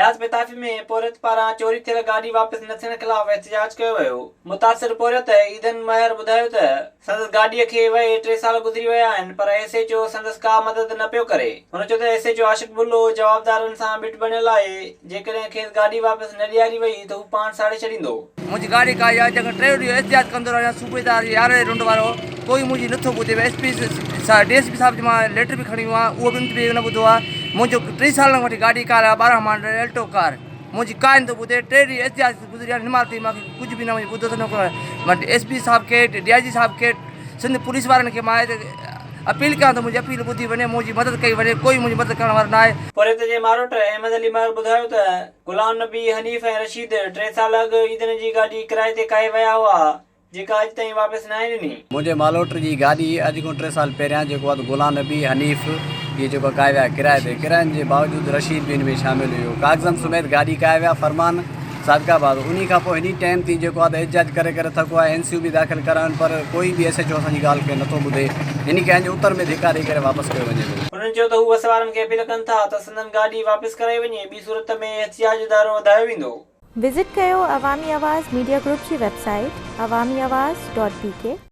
اياز پتافي ۾ پورهيت پاران چوري ٿيل گاڏي واپس نه ٿيڻ خلاف احتجاج ڪيو ويو. متاثر پورهيت عيدن مهر ٻڌايو ته سندس گاڏيء کي وئي ٽي سال گذري ويا آهن پر ايس ايڇ او سندس ڪا مدد نه پيو ڪري. هن چيو ته ايس ايڇ او عاشق بلو جوابدارن سان ٻٽ بڻيل آهي، جيڪڏهن کيس گاڏي واپس نه ڏياري وئي ته هو پاڻ ساڙي ڇڏيندو. منهنجي گاڏي ڪا آهي جنهن کان ٽيون ڏينهن احتجاج ڪندو رهيو آهيان صوبيدار يار رنڊ وارو ڪوئي منهنجي نٿو ٻڌي S P D S P صاحب جو مان ليٽر به کڻي ويو آهيان اهو به ان به نه ٻڌو آهي منهنجو ٽي سالن کان وٺي گاڏي ڪار آهي 12 ماڊل ايلٽو ڪار منهنجي ڪا نٿو ٻڌي ٽي ڏينهن احتجاج گذري ويا هن مهل تائين مانکي ڪجهه به نه منهنجو ٻڌو ته نه مان ايس پي صاحب کي ڊي I جي صاحب کي سنڌ پوليس وارن کي مان اپيل ڪيان ٿو منهنجي اپيل ٻڌي وڃي منهنجي مدد ڪئي وڃي ڪوئي منهنجي مدد ڪرڻ وارو نه آهي. پورهيت جي ماروٽ احمد علي مهر ٻڌايو ته غلام نبي، حنيف ۽ رشيد ٽي سال اڳ عيدن جي گاڏي ڪرائي تي ڪاهي ويا هئا جيڪا اڄ تائين واپس ناهي ڏني. منهنجي مالوٽ جي گاڏي اڄ کان ٽي سال پهريان جيڪو آ ته غلام نبي، حنيف اهي جيڪو ڪاهي ويا ڪرائي تي ڪراين جي باوجود رشيد به ان ۾ شامل هيو ڪاغذن سميت گاڏي ڪاهي ويا فرمان صادق آباد انهي کان پوء هني ٽائيم تائين جيڪو آ ته احتجاج ڪري ڪري ٿڪو آهي اين سي او به داخل ڪرايون پر ڪوئي به ايس ايچ او اسان جي ڳالهه کي نٿو ٻڌي هني کي اڃ اتر ۾ ڌڪا ڏئي ڪري واپس ڪيو وڃي ٿو. هنن چيو ته هو وس وارن کي اپيل ڪن ٿا ته سندن گاڏي واپس ڪرائي وڃي ٻي صورت ۾ احتجاج جو دائرو وڌايو ويندو. وزٽ ڪيو عوامي آواز ميڊيا گروپ جي website Awami Awaz dot B K.